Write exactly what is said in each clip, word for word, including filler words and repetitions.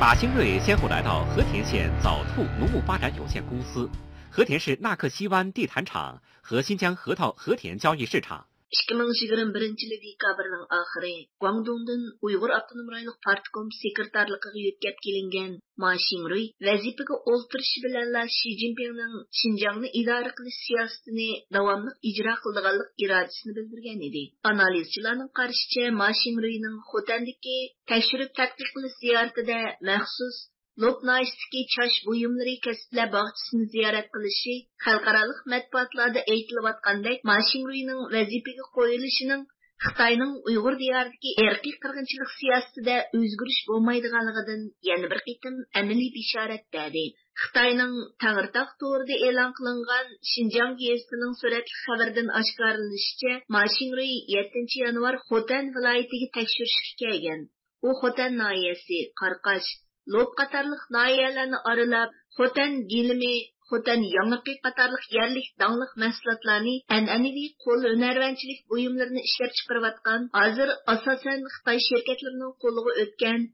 马兴瑞先后来到和田县早兔农牧发展有限公司、和田市纳克西湾地毯厂和新疆核桃和田交易市场。 ئىككى مىڭ يىگىرمە بىرىنچى يىلى دېكابىرنىڭ ئاخىرى گۇاڭدۇڭدىن ئۇيغۇر ئاپتونوم رايونلۇق پارتكوم سېكرېتارلىقىغا يۆتكەپ كېلىنگەن ما شىڭرۇي ۋەزىپىگە ئولتۇرۇشى بىلەنلا شى جىنپىڭنىڭ شىنجاڭنى ئىدارە قىلىش سىياسىتىنى داۋاملىق ئىجرا قىلىدىغانلىق ئىرادىسىنى بىلدۈرگەن ئىدى. ئانالىزچىلارنىڭ قارىشىچە، ما شىڭرۇينىڭ خوتەندىكى تەكشۈرۈپ تەتقىق قىلىش زىيارىتىدە مەخسۇس لوپ ناھىيەسىدىكى چاچ بۇيۇملىرى كەسىپلەر باغچىسىنى زىيارەت قىلىشى خەلقئارالىق مەتبۇئاتلاردا ئېيتىلىۋاتقاندەك، ما شىڭرۇينىڭ ۋەزىپىگە قويۇلۇشىنىڭ خىتاينىڭ ئۇيغۇر دىيارىدىكى ئىرقىي قىرغىنچىلىق سىياسىتىدە ئۆزگىرىش بولمايدىغانلىقىدىن يەنە بىر قېتىم ئەمەلىي بېشارەت بەردى. خىتاينىڭ تەڭرىتاغ تورىدا ئېلان قىلىنغان شىنجاڭ گېزىتىنىڭ سۈرەتلىك خەۋىرىدىن ئاشكارىلىنىشىچە، ما شىڭرۇي يەتتىنچى يانۋار خوتەن ۋىلايىتىگە تەكشۈرۈشكە كەلگەن. ئۇ خوتەن ناھىيەسى، قاراقاش، لوپ قاتارلىق ناھىيەلەرنى ئارىلاپ، خوتەن گىلىمى، خوتەن ياڭىقى قاتارلىق يەرلىك داڭلىق مەھسۇلاتلارنى، ئەنئەنىۋى قول ھۈنەرۋەنچىلىك بۇيۇملىرىنى ئىشلەپچىقىرىۋاتقان، ھازىر ئاساسەن خىتاي شىركەتلىرىنىڭ قولىغا ئۆتكەن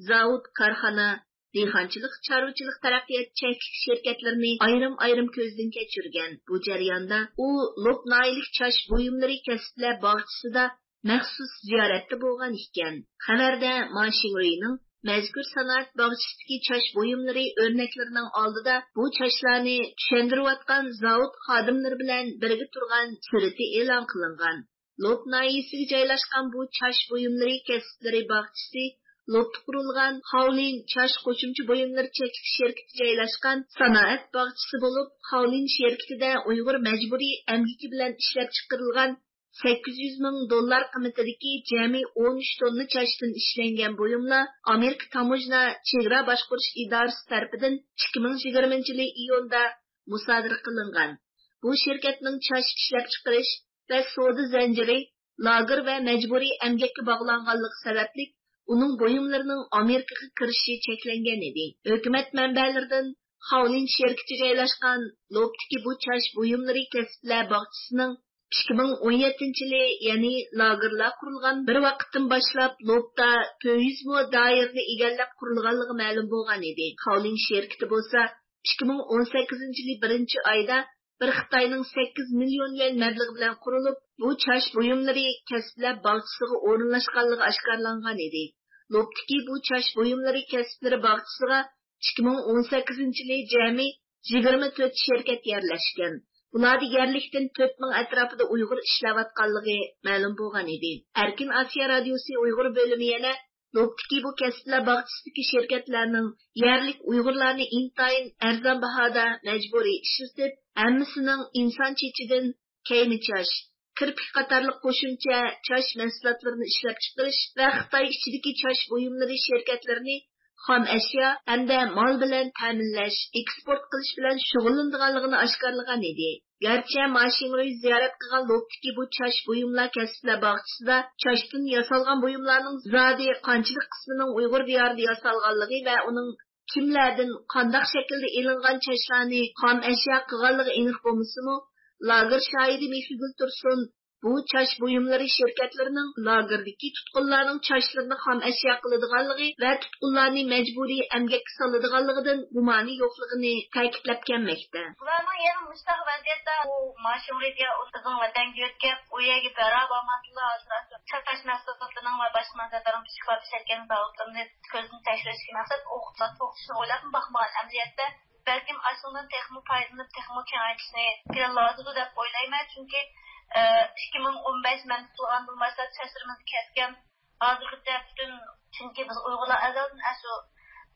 زاۋۇت، كارخانا، دېھقانچىلىق، چارۋىچىلىق تەرەققىيات چەكلىك شىركەتلىرىنى ئايرىم-ئايرىم كۆزدىن كەچۈرگەن. بۇ جەرياندا ئۇ لوپ ناھىيەلىك چاچ بۇيۇملىرى كەسىپلەر باغچىسىدا مەخسۇس زىيارەتتە بولغان ئىكەن. خەۋەردە ما شىڭرۇينىڭ مەزكۇر سانائەت باغچىسىدىكى چاچ بۇيۇملىرى ئۆرنەكلىرىنىڭ ئالدىدا بۇ چاچلارنى چۈشەندۈرۈۋاتقان زاۋۇت خادىملىرى بىلەن بىرگە تۇرغان سۈرىتى ئېلان قىلىنغان. لوپ ناھىيەسىگە جايلاشقان بۇ چاچ بۇيۇملىرى كەسىپلىرى باغچىسى لوپتا قۇرۇلغان خاۋلىن چاچ قوشۇمچە بۇيۇملىرى چەكلىك شىركىتى جايلاشقان سانائەت باغچىسى بولۇپ، خاۋلىن شىركىتىدە ئۇيغۇر مەجبۇرىي ئەمگىكى بىلەن ئىشلەپچىقىرىلغان سەككىز يۈز مىڭ دوللار قىممىتىدىكى جەمئىي ئون ئۈچ توننا چاچتىن ئىشلەنگەن بۇيۇملار ئامېرىكا تاموژنا چېگرا باشقۇرۇش ئىدارىسى تەرىپىدىن ئىككى مىڭ يىگىرمىنچى يىلى ئىيۇندا مۇسادىرە قىلىنغان. بۇ شىركەتنىڭ چاچ ئىشلەپچىقىرىش ۋە سودا زەنجىرى، لاگېر ۋە مەجبۇرىي ئەمگەككە باغلانغانلىقى سەۋەبلىك، ئۇنىڭ بۇيۇملىرىنىڭ ئامېرىكىغا كىرىشى چەكلەنگەن ئىدى. ھۆكۈمەت مەنبەلىرىدىن خاۋلىن شىركىتى جايلاشقان لوپتىكى بۇ چاچ بۇيۇملىرى كەسىپلەر باغچىسىنىڭ ئىككى مىڭ ئون يەتتىنچى يىلى، يەنى لاگېرلار قۇرۇلغان بىر ۋاقىتتىن باشلاپ، لوپتا تۆت يۈز مو دائىرىنى ئىگىلەپ قۇرۇلغانلىقى مەلۇم بولغان ئىدى. خاۋلىن شىركىتى بولسا ئىككى مىڭ ئون سەككىزىنچى يىلى بىرىنچى ئايدا بىر خىتاينىڭ سەككىز مىليون يۈەن مەبلىغى بىلەن قۇرۇلۇپ، بۇ چاچ بۇيۇملىرى كەسىپلەر باغچىسىغا ئورۇنلاشقانلىقى ئاشكارىلانغان ئىدى. لوپتىكى بۇ چاچ بۇيۇملىرى كەسىپلىرى باغچىسىغا ئىككى مىڭ ئون سەككىزىنچى يىلى جەمئىي يىگىرمە تۆت شىركەت يەرلەشكەن. بۇلاردا يەرلىكتىن تۆت مىڭ ئەتراپىدا ئۇيغۇر ئىشلەۋاتقانلىقى مەلۇم بولغان ئىدى. ئەركىن ئاسىيا رادىيوسى ئۇيغۇر بۆلۈمى يەنە لوپتىكى بۇ كەسىپلەر باغچىسىدىكى شىركەتلەرنىڭ يەرلىك ئۇيغۇرلارنى ئىنتايىن ئەرزان باھادا مەجبۇرىي ئىشلىتىپ، ھەممىسىنىڭ ئىنسان چېچىدىن كەينى چاچ، كىرپىك قاتارلىق قوشۇمچە چاچ مەھسۇلاتلىرىنى ئىشلەپچىقىرىش ۋە خىتاي ئىچىدىكى چاچ بۇيۇملىرى شىركەتلىرىنى خام ئەشيا ھەمدە مال بىلەن تەمىنلەش، ئېكسپورت قىلىش بىلەن شۇغۇللىنىدىغانلىقىنى ئاشكارىلىغان ئىدى. گەرچە ما شىڭرۇي زىيارەت قىلغان لوپتىكى بۇ چاچ بۇيۇملار كەسىپلەر باغچىسىدا چاچتىن ياسالغان بۇيۇملارنىڭ زادى قانچىلىك قىسمىنىڭ ئۇيغۇر دىيارىدا ياسالغانلىقى ۋە ئۇنىڭ كىملەردىن قانداق شەكىلدە ئېلىنغان چاچلارنى خام ئەشيا قىلغانلىقى ئېنىق بولمىسىمۇ، لاگېر شاھىدى مېھرىگۈل تۇرسۇن بۇ چاچ بۇيۇملىرى شىركەتلىرىنىڭ لاگېردىكى تۇتقۇنلارنىڭ چاچلىرىنى خام ئەشيا قىلىدىغانلىقى ۋە تۇتقۇنلارنى مەجبۇرىي ئەمگەككە سالىدىغانلىقىدىن گۇمانى يوقلۇقىنى تەكىتلەپ كەلمەكتە. ئۇلارنىڭ يەنە مۇشۇنداق ۋەزىيەتتە ئۇ ماشىنىدا ئۆزىنىڭ ۋەتەنگە يۆتكەپ، ئۇ يەرگە بەرا بارماستىنلا، ھازىر چاچ مەھسۇلاتلىرىنىڭ ۋە باشقا مەھسۇلاتلارنىڭ پىشىپ پىشىۋەتكەن زاۋۇتلىرىنى كۆزدىن كەچۈرۈشتىكى مەقسەت ئوقۇتۇش، ئوقۇتۇشنى ئويلاپمۇ باقمىغان. ئەمەلىيەتتە بەلكىم ئاشۇنىڭدىن تېخىمۇ پايدىلىنىپ، تېخىمۇ كېڭەيتىشنى پىلانلاۋاتىدۇ دەپ ئويلايمەن. چۈنكى، ئە، ئىككى مىڭ ئون بەش مەن تۇغۇلغاندىن باشلاپ چاچلىرىمىزنى كەسكەن. ھازىرغىچە پۈتۈن، چۈنكى بىز ئۇيغۇرلار ئەزەلدىن ئاشۇ،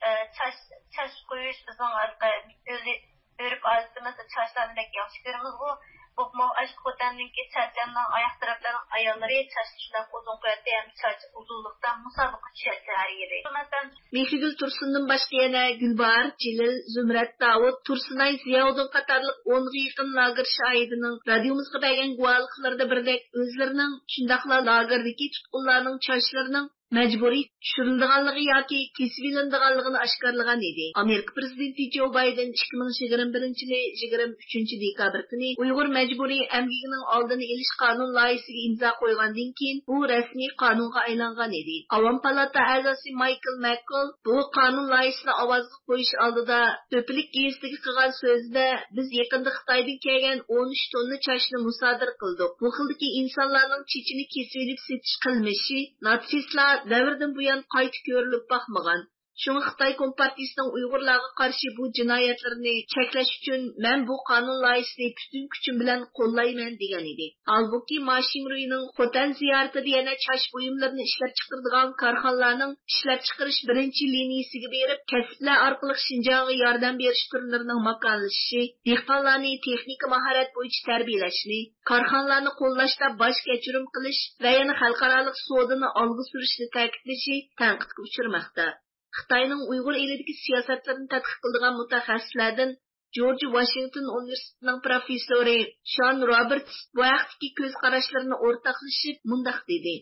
ئە، چاچ، چاچ قويۇش بىزنىڭ ھېلىقى مىللىي ئۆرپ-ئادىتىمىزدە چاچلارنى بەك ياخشى كۆرىمىزغۇ. بولۇپمۇ ئاشۇ خوتەننىڭكى چەرچەننىڭ ئاياق تەرەپلىرىنىڭ ئاياللىرى چاچنى شۇنداق ئۇزۇن قوياتتى ھەم چاچ ئۇزۇنلۇقتا مۇسابىقە چۈشەتتى ھەر يىلى. مەسىلەن، مېھرىگۈل تۇرسۇندىن باشقا يەنە گۈلباھار جېلىل، زۇمرەت داۋۇت، تۇرسۇنئاي زىياۋۇدۇن قاتارلىق ئونغا يېقىن لاگېر شاھىدىنىڭ رادىيومىزغا بەرگەن گۇۋاھلىقلىرىدا بىردەك ئۆزلىرىنىڭ شۇنداقلا لاگېردىكى تۇتقۇنلارنىڭ چاچلىرىنىڭ مەجبۇرىي چۈشۈرۈلىدىغانلىقى ياكى كېسىۋېلىنىدىغانلىقىنى ئاشكارىلىغان ئىدى. ئامېرىكا پىرېزىدېنتى جو بايدېن ئىككى مىڭ يىگىرمە بىرىنچى يىلى يىگىرمە ئۈچىنچى دېكابىر كۈنى ئۇيغۇر مەجبۇرىي ئەمگىكىنىڭ ئالدىنى ئېلىش قانۇن لايىھىسىگە ئىمزا قويغاندىن كېيىن، بۇ رەسمىي قانۇنغا ئايلانغان ئىدى. ئاۋام پالاتا ئەزاسى مايكل مەككول بۇ قانۇن لايىھىسىنى ئاۋازغا قويۇش ئالدىدا تۆپىلىك گېزىتىگە قىلغان سۆزىدە، بىز يېقىندا خىتايدىن كەلگەن ئون ئۈچ توننا چاچنى مۇسادىرە قىلدۇق. بۇ خىلدىكى ئىنسانلارنىڭ چېچىنى كېسىۋېلىپ سېتىش قىلمىشى ناتسىستلار دەۋرىدىن بۇيان قايتا كۆرۈلۈپ باقمىغان. شۇڭا خىتاي كومپارتىيىسىنىڭ ئۇيغۇرلارغا قارشى بۇ جىنايەتلىرىنى چەكلەش ئۈچۈن مەن بۇ قانۇن لايىھىسىنى پۈتۈن كۈچۈم بىلەن قوللايمەن، دېگەن ئىدى. ھالبۇكى، ما شىڭرۇينىڭ خوتەن زىيارىتىدە يەنە چاچ بۇيۇملىرىنى ئىشلەپچىقىرىدىغان كارخانىلارنىڭ ئىشلەپچىقىرىش بىرىنچى لىنىيىسىگە بېرىپ، كەسىپلەر ئارقىلىق شىنجاڭغا ياردەم بېرىش تۈرلىرىنىڭ ماكانلىشىشى، دېھقانلارنى تېخنىكا ماھارەت بويىچە تەربىيەلەشنى، كارخانىلارنى قوللاشتا باج كەچۈرۈم قىلىش ۋە يەنە خەلقئارالىق سودىنى ئالغا سۈرۈشنى تەكىتلىشى تەنقىدكە ئۇچرىماقتا. خىتاينىڭ ئۇيغۇر ئېلىدىكى سىياسەتلىرىنى تەتقىق قىلىدىغان مۇتەخەسسىسلەردىن جورج ۋاشىنگتون ئۇنىۋېرسىتېتىنىڭ پروفېسسورى شان روبېرتس بۇ ھەقتىكى كۆز قاراشلىرىنى ئورتاقلىشىپ مۇنداق دېدى.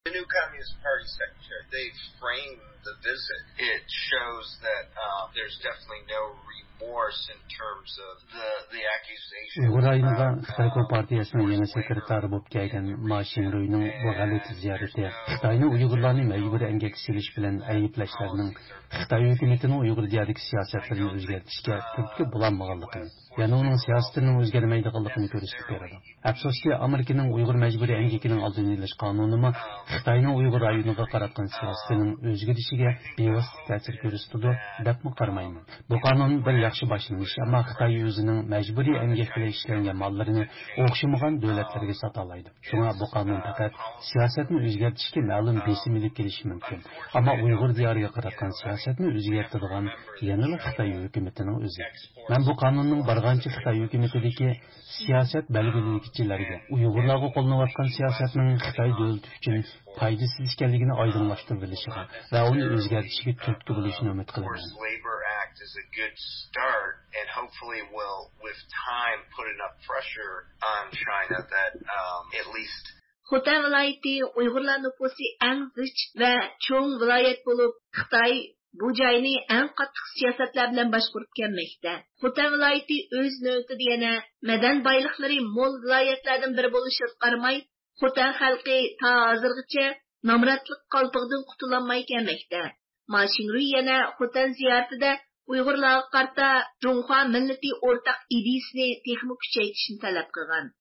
The new Communist Party secretary, they framed the visit. It shows that um, there's definitely no remorse in terms of the, the accusation. ئۇيغۇر رايونىغا خىتاي كومپارتىيەسىنىڭ يېڭى سېكرېتارى بولۇپ كەلگەن ما شىڭرۇينىڭ بۇ غەلىتە زىيارىتى خىتاينىڭ ئۇيغۇرلارنى مەجبۇرىي ئەمگەككە سېلىش بىلەن ئەيىبلەشلەرنىڭ خىتاي ھۆكۈمىتىنىڭ ئۇيغۇر دىيارىدىكى سىياسەتلىرىنى ئۆزگەرتىشكە تۈرتكە بولالمىغانلىقىنى، يەنى ئۇنىڭ سىياسىتىنىڭ ئۆزگەرمەيدىغانلىقىنى كۆرسىتىپ بېرىدۇ. ئەپسۇسكى، ئامېرىكىنىڭ ئۇيغۇر مەجبۇرىي ئەمگىكىنىڭ ئالدىنى ئېلىش قانۇنىمۇ خىتاينىڭ ئۇيغۇر رايونىغا قاراتقان سىياسىتىنىڭ ئۆزگىرىشىگە بىۋاسىتە تەسىر كۆرسىتىدۇ دەپمۇ قارىمايمەن. بۇ قانۇن بىر ياخشى باشلىنىش، ئەمما خىتاي ئۆزىنىڭ مەجبۇرىي ئەمگەك بىلەن ئىشلەنگەن ماللىرىنى ئوخشىمىغان دۆلەتلەرگە ساتالايدۇ. شۇڭا بۇ قانۇن پەقەت سىياسەتنى ئۆزگەرتىشكە مەلۇم بېسىم ئېلىپ كېلىشى مۇمكىن. ئەمما ئۇيغۇر دىيارىغا قاراتقان سىياسەتنى ئۆزگەرتىدىغان يەنىلا خىتاي ھۆكۈمىتىنىڭ ئۆزى. مەن بۇ قانۇننىڭ بارغانچە خىتاي ھۆكۈمىتىدىكى سىياسەت بەلگىلىگۈچىلەرگە ئۇيغۇرلارغا قوللىنىۋاتقان سىياسەتنىڭ خىتاي دۆلىتى ئۈچۈن پايدىسىز ئىكەنلىكىنى ئايدىڭلاشتۇرۇۋېلىشىغا ۋە ئۇنى ئۆزگەرتىشىگە تۈرتكە بولۇشىنى ئۈمىد قىلىمەن. Labor Act is a good start and hopefully will, with time, put enough pressure on China that um, at least خوتەن ۋىلايىتى ئۇيغۇرلار نوپۇسى ئەڭ زىچ ۋە چوڭ ۋىلايەت بولۇپ، خىتاي بۇ جاينى ئەڭ قاتتىق سىياسەتلەر بىلەن باشقۇرۇپ كەلمەكتە. خوتەن ۋىلايىتى ئۆز نۆۋىتىدە يەنە مەدەن بايلىقلىرى مول ۋىلايەتلەردىن بىرى بولۇشىغا قارىماي، خوتەن خەلقى تا ھازىرغىچە نامراتلىق قالپىقىدىن قۇتۇلالماي كەلمەكتە. ما شىڭرۇي يەنە خوتەن زىيارىتىدە ئۇيغۇرلارغا قارىتا جۇڭخۇا مىللىتى ئورتاق ئىدىيىسىنى تېخىمۇ كۈچەيتىشنى تەلەپ قىلغان.